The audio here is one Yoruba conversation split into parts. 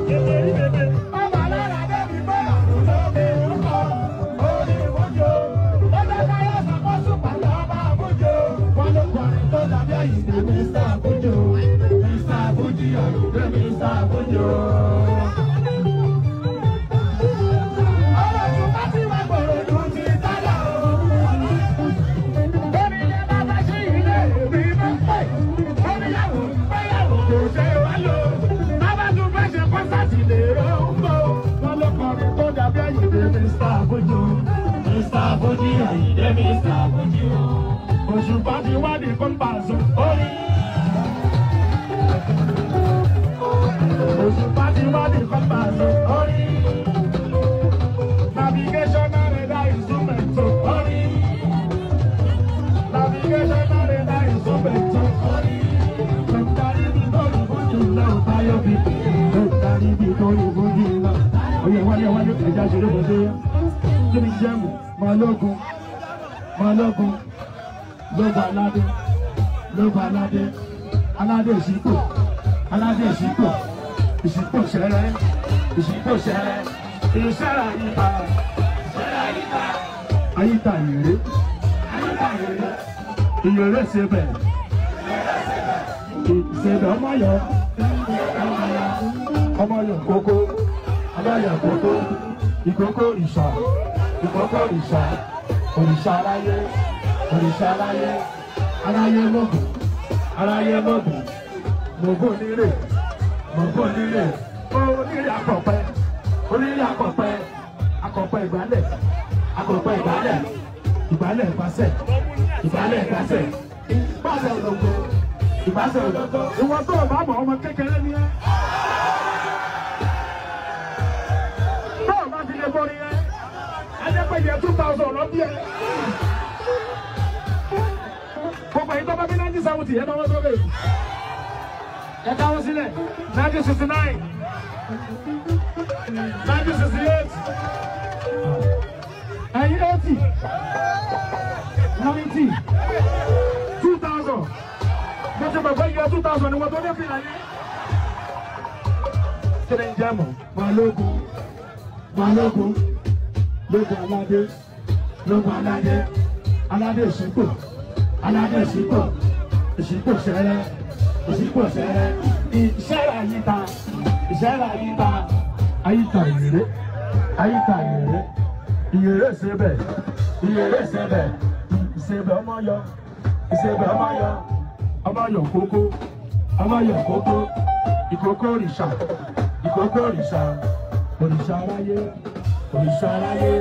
Ọba lára débi pé àrùn lómi ń kọ orí ìwújo. Ó jẹ́ káyọ̀ sàkóso pàlọ́ ọba àbújò. Wọ́n ló kọrin tó dàbí Àyìndé Mr. Fuji. Mr. Fuji Àyìndé Mr. Fuji. Ọlọ́run bá ti wá gbòòrò ju ti tálà o. Onílé bá bá sí ilé mi máa ń pè. Oníyàwó fẹ́yàwó kò ṣe wá lò. Bàbá tún fẹ́ ṣe kọ́sáàtì lè ró ń bọ̀. Wọ́n ló kọrin tó dàbí Àyìndé Mr. Fuji. Mr. Fuji Àyìndé Mr. Fuji o. Òṣùpá ti wá di kọ́ńpàṣọ. Orí. Òṣùpá ti wá di kọ́ńpàṣọ. Orí. Navigational radar instrument. Orí. Navigational radar instrument. Orí. Lọ́tàrí bí tọ́lù fújì lọ, táyọ̀ bí. Lọ́tàrí bí tọ́lù fújì lọ. Oyè wálé wálé ẹja ṣeré bọ̀ ṣe. Kí ni jẹ́mu? Màlógun. Màlógun. Lógo aládé. Lógo aládé. Aládé ìṣípò. Aládé ìṣípò. Ìṣípò ṣẹrẹ. Ìṣípò ṣẹrẹ. Ìṣẹ́ra yíta. Ìṣẹ́ra yíta. Ayíta ìrè. Ayíta ìrè. Ìrè ṣebẹ̀. Ìṣebẹ̀ ọmọ yọ. Ọmọ yọ kókó. Ọmọ yọ kókó. Ìkókó òrìṣà. Ìkókó òrìṣà. Òrìṣà aráyé. Òrìṣà aráyé. Aráyé mọ̀gùn. Aráyé mọ̀gùn. Mọ̀gùn onírè. Mọ̀gùn onírè. Onírè akọ̀pẹ. Onírè akọ̀pẹ. Akọ̀pẹ ìgbálẹ̀. Akọ̀pẹ ìgbálẹ̀. Ìgbálẹ̀ ìgbásẹ̀. Ìgbálẹ̀ ìgbásẹ̀. Ìgbásẹ̀ ológo. Ìgbásẹ̀ ológo. Ìwọ tó o bá mọ̀ ọmọ kékeré ni ẹ́. Tó o bá fi lè borí ẹ́. Adépẹ̀yẹ 2000 lọ bí ẹ. Gbogbo ẹ̀yin tó bá bí 1970 ẹ náwó sókè. Ẹ káwọ́ sílẹ̀ 1969, 1968, ẹ̀yin 80, 90, 2000. Mo ti gbàgbé iye 2000 ni wọ́n tó dé fìlà yẹn. Kí ni ń jẹ́ mọ̀? Balógun, Balógun, lógun aládé, lógun aládé, aládé ìṣípò, aládé ìṣípò, ìṣípò ṣẹrẹ, ìṣípò ṣẹrẹ, ìṣẹ́ra yíta, ìṣẹ́ra yíta, ayíta ìrèrè, ayíta ìrèrè, ìrèrè ṣebẹ̀, ìrèrè ṣebẹ̀, ìṣebẹ̀ ọmọ yọ, ìṣebẹ̀ ọmọ yọ, ọmọ yọ kókó, ọmọ yọ kókó, ìkókó òrìṣà, ìkókó òrìṣà, òrìṣà aráyé, òrìṣà aráyé,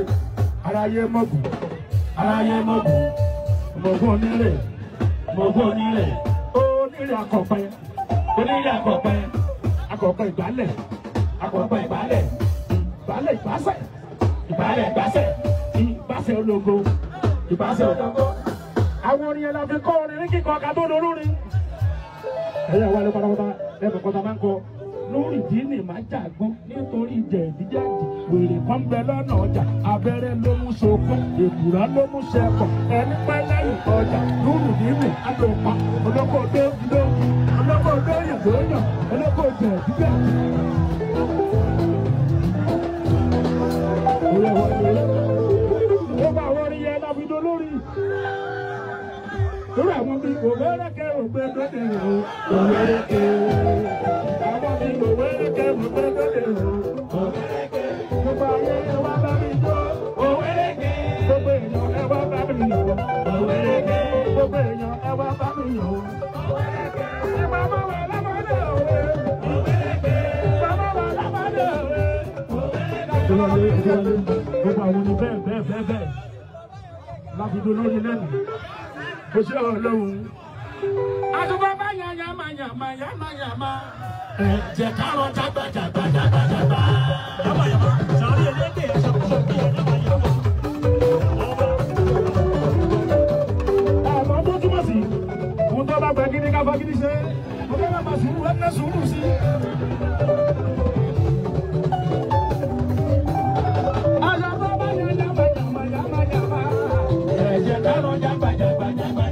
aráyé mọ̀gùn, aráyé mọ̀gùn, mọ̀gùn onírè, mọ̀gùn onírè, onírè akọ̀pẹ, onírè akọ̀pẹ, akọ̀pẹ ìgbálẹ̀, akọ̀pẹ ìgbálẹ̀, ìgbálẹ̀ ìgbásẹ̀, ìgbálẹ̀ ìgbásẹ̀, ìgbásẹ̀ ológo, ìgbásẹ̀ ológo. Àwọn orin yẹn la fi kọ́ orin ní kíkọ ká tó dolórin. Ẹ̀yà wà ló pátápátá lẹ́nu kọ́ta máa ń kọ. Lórí ìdí máa jàgbọ́n nítorí jẹ̀díjẹ̀dì wèrè kan bẹ lọ́nà ọjà abẹ́rẹ́ ló mú sokún èkùrọ́ ló mú sẹ́kọ̀ ẹni pẹ́ lẹ́yìn ọjà lórí ìdí àlòpà olóko dógidógi olóko dóyàn dóyàn olóko jẹ̀díjẹ̀dì. Ó bá àwọn orin yẹn láfi dolórí. Lórí àwọn bíi òwéréke ògbé dóde o òwéréke. Àwọn bíi òwéréke ògbé dóde o òwéréke. Gbogbo ayé ẹ wá bá mi jó òwéréke. Gbogbo èèyàn ẹ wá bá mi yọ̀ òwéréke. Gbogbo èèyàn ẹ wá bá mi yọ̀ òwéréke. Ìgbà máa wà lámọ́dé òwe òwéréke. Ìgbà máa wà lámọ́dé òwe òwéréke. Gbogbo àwọn ọmọ bẹ́ẹ̀ bẹ́ẹ̀ bẹ́ẹ̀ bẹ́ẹ̀ láfi dolórí lẹ́nu. Oṣù Ọlọ́run. Àtúbọ̀ bá yàmà yàmà yàmà yàmà. Ẹ jẹ́ kárọ̀ jágbàjàgbàjàgbàjàgbà. Yàmà yàmà, sàárè elédè ẹ̀ṣọ́ bí ẹ̀ yàmà yàmà. Àmọ́ tó túmọ̀ sí, òun tó bá gbẹ gidi ká fagídí ṣe, mo fẹ́ máa sùúrù ẹ̀ ná sùúrù sí. Àtúbọ̀ bá yàmà yàmà yàmà yàmà. Ẹ jẹ́ kárọ̀ jágbàjàgbàjàgbàjàgbà.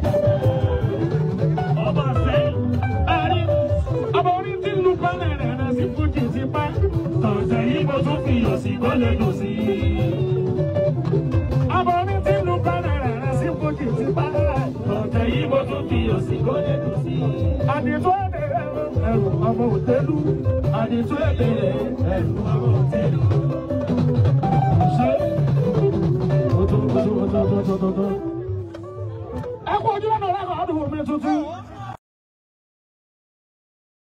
Ọba sẹ́yìn. Ọba orí tí ń lu pálẹ̀ rẹ̀ rẹ̀ sí fújì ti pẹ́. tún fi iyọ̀ sí kó lè dùn sí i. Àbọ̀ ní tí ìlú bẹ̀rẹ̀ rẹ̀ sí fújì ti bá. Ọ̀tẹ̀ yìí mo tún fi iyọ̀ sí kó lè dùn sí i. Àdìtú èdè ẹrù ọmọ òtẹ́lú. Àdìtú èdè ẹrù ọmọ òtẹ́lú. Ṣé oto oto oto oto oto oto. Ẹ kú ojú lọ́nà ọ̀rẹ́ kan ọdún mi tuntun.